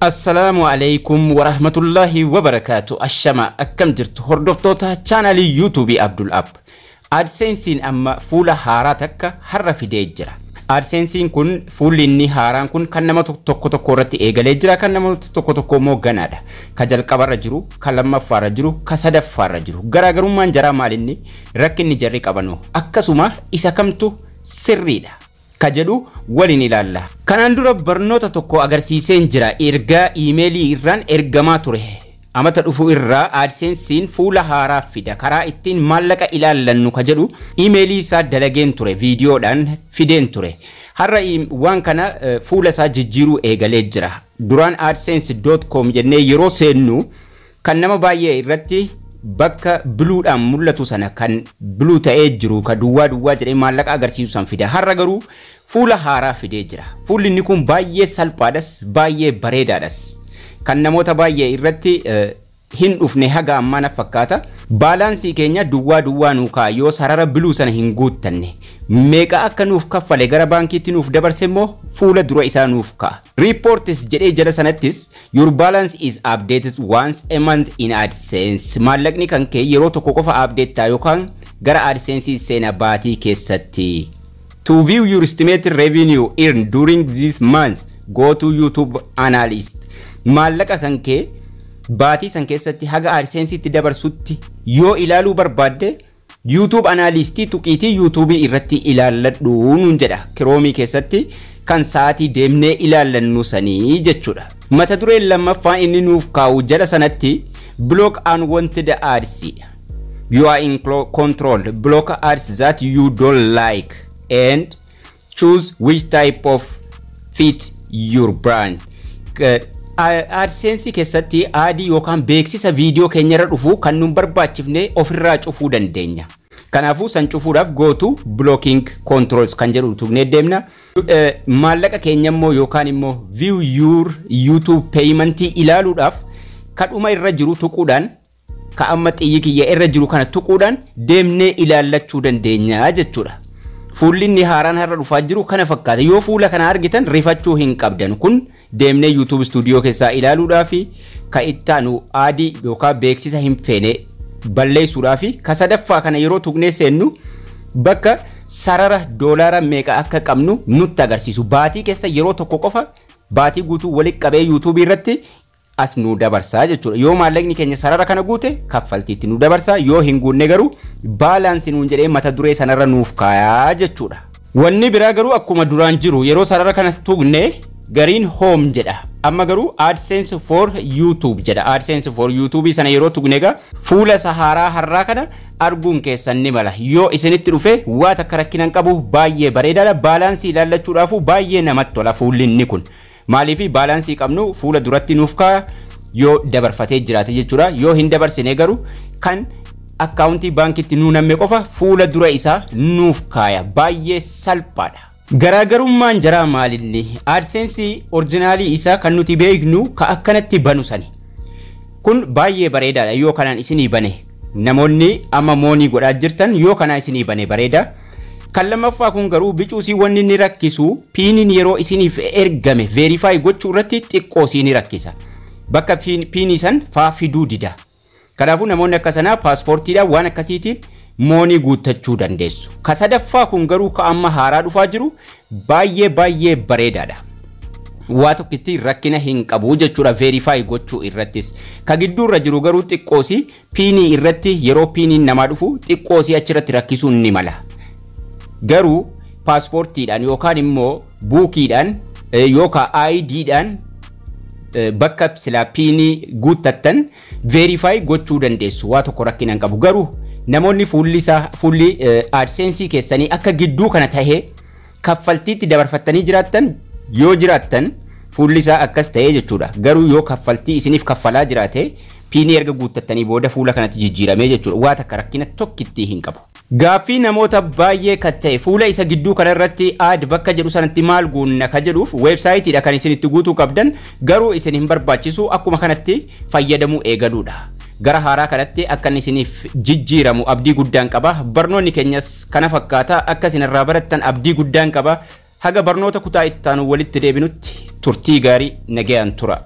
Assalaamu alaikum warahmatullahi wabarakaatu. Ashama, akkam jirtu hordoftoota chaanalii YouTubeii Abdul App? AdSense'n amma fuula haaraa takka har'a fidee jira. AdSense'n kun, fuulli inni haaraan kun kan nama tokko tokko irratti eegalee jira, kan namoota tokko tokko immoo ganaadha. Ka jalqabarra jiru, ka lammaffaarra jiru, ka sadaffaarra jiru. Garaagarummaan jaraa maalinni? Rakkinni jarri qabanu akkasuma isa kamtu sirriidha ka jedhu waliin ilaalla. Kanaan dura barnoota tokko agarsiiseen jira, ergaa iimeelii irraan ergamaa ture. Amata dhufu irraa AdSense'n fuula haaraa fida, karaa ittiin maallaqa ilaallannu ka jedhu iimeelii isaa dalageen ture, viidiyoodhaan fideen ture. Har'a waan kana fuula isaa jijjiiruu eegalee jira. Duraan adsense.com jennee yeroo seennu kan nama baay'ee irratti bakka bluedhaan mul'atu sana, kan blue ta'ee jiru, ka duwwaa duwwaa jedhee maallaqa agarsiisu san fida. Har'a garuu fuula haaraa fidee jira. Fuulli inni kun baay'ee salphaadhas, baay'ee bareedaadhas. Kan namoota baay'ee irratti hin dhufne haga ammaa na fakkaata. Baalaansii keenya duwwaa duwwaa nuu kaa'a yoo sarara blue sana hin guuttanne. Meeqa akka nuuf kaffale, gara baankiitti nuuf dabarse immoo fuula dura isaa nuuf kaa'a. Reports jedhee jala sanattis "Your balance is updated once a month in AdSense." Maallaqni kan kee yeroo tokko qofa update ta'a yookaan gara AdSense seena baatii keessatti. "To view your estimated revenue earned during this month, go to YouTube Analyst." Maallaqa kan kee baatii san keessatti haga AdSense'itti dabarsutti yoo ilaaluu barbaadde, YouTube Analystii tuqiitii YouTube irratti ilaalladhu nuun jedha. Chromeii keessatti kan sa'aatii deemnee ilaallannu sanii jechuudha. Mata dureen lammaffaan inni nuuf kaa'u jala sanatti block unwanted ads. "You are in control. Block ads that you don't like and choose which type of fit your brand." AdSense keessatti adii yookaan beeksisa viidiyoo keenyarra dhufu kan nun barbaachifne ofirraa cufuu dandeenya. Kanaafuu san cufuudhaaf "Go to blocking controls" kan jedhu tuqnee deemna. Maallaqa keenya immoo yookaan immoo view your YouTube payment ilaaluudhaaf kadhuma irra jiru tuquudhaan, ka amma xiyyi kiyya irra jiru kana tuquudhaan deemnee ilaallachuu dandeenya jechuudha. Fuulli inni haaraan har'a dhufaa jiru kana fakkaata. Yoo fuula kana argitan rifachuu hin qabdan. Kun deemnee YouTube Studio keessaa ilaaluudhaaf, ka ittaanu adii yookaan beeksisa hin feene balleessuudhaaf, ka sadaffaa kana yeroo tuqnee seennu bakka sarara doolaara meeqa akka qabnu nutti agarsiisu. Baatii keessa yeroo tokko qofa baatii guutuu walitti qabee YouTube irratti as nu dabarsaa jechuudha. Yoo maallaqni keenya sarara kana guute, kaffaltiitti nu dabarsaa, yoo hin guunne garuu baalaansii nuun jedhee mata duree sanarra nuuf kaayaa jechuudha. Wanni biraa garuu akkuma duraan jiru, yeroo sarara kana tuqne gariin home jedha. Amma garuu AdSense for YouTube jedha. AdSense for YouTube sana yeroo tuqne egaa fuula haaraa har'aa kana arguun keessan ni mala. Yoo isinitti dhufe waa takka rakkina hin qabu, baay'ee bareedaadha. Baalaansii ilaallachuudhaafu baay'ee namatti tola fuulli inni kun. Maaliif? Baalaansii qabnu fuula duratti nuuf kaa'a yoo dabarfatee jiraate jechuudha. Yoo hin dabarsine garuu kan akkaawuntii baankitti nuu namme qofa fuula dura isaa nuuf kaaya. Baay'ee salphaadha. Garaagarummaan jaraa maalinni? AdSense originalii isaa kan nuti beeknu ka akkanatti banu sani. Kun baay'ee bareedaadha yoo kanaan isinii bane. Namoonni amma moonii godhaa jirtan, yoo kanaan isinii bane bareeda. Kan lammaffaa kun garuu bicuusii wanni inni rakkisu, PINiin yeroo isiniif ergame verify gochuu irratti xiqqoo isinii rakkisa. Bakka PINii san faa fiduu dida. Kanaafuu namoonni akka sanaa paaspoortiidhaan waan akkasiitiin moonii guuttachuu dandeessu. Ka sadaffaa kun garuu, ka amma haaraa dhufaa jiru, baay'ee baay'ee bareedaadha. Waa tokkitti rakkina hin qabu jechuudha verify gochuu irrattis. Ka gidduurra jiru garuu xiqqoosi PINii irratti, yeroo PINiin namaa dhufu xiqqoosii achirratti rakkisuun ni mala. Garuu paaspoortiidhaan yookaan immoo buukiidhaan yookaan IDdhaan bakka silaa PINii guuttattan verify gochuu dandeessu, waa tokko rakkina hin qabu. Garuu namoonni fuulli isaa, fuulli AdSense keessanii akka gidduu kana tahee kaffaltiitti dabarfattanii jiraattan, yoo jiraattan fuulli isaa akkas ta'ee jechuudha. Garuu yoo kaffaltii isiniif kaffalaa jiraate, PINii erga guuttattanii booda fuula kanatti jijjiiramee jechuudha. Waa takka rakkina tokkittii hin qabu. Gaaffii namoota baay'ee kan ta'e, fuula isa gidduu kanarratti add bakka jedhu sanatti maal guunna ka jedhuuf, weebsaayitiidha kan isin itti guutuu qabdan, garuu isin hin barbaachisu, akkuma kanatti fayyadamuu eegaluudha. Gara haaraa kanatti akka inni isiniif jijjiiramu abdii guddaan qaba. Barnoonni keenyas kana fakkaata, akka isin irraa barattan abdii guddaan qaba. Haga barnoota kutaa ittaanu walitti deebinutti turtii gaarii, nagayaan tura.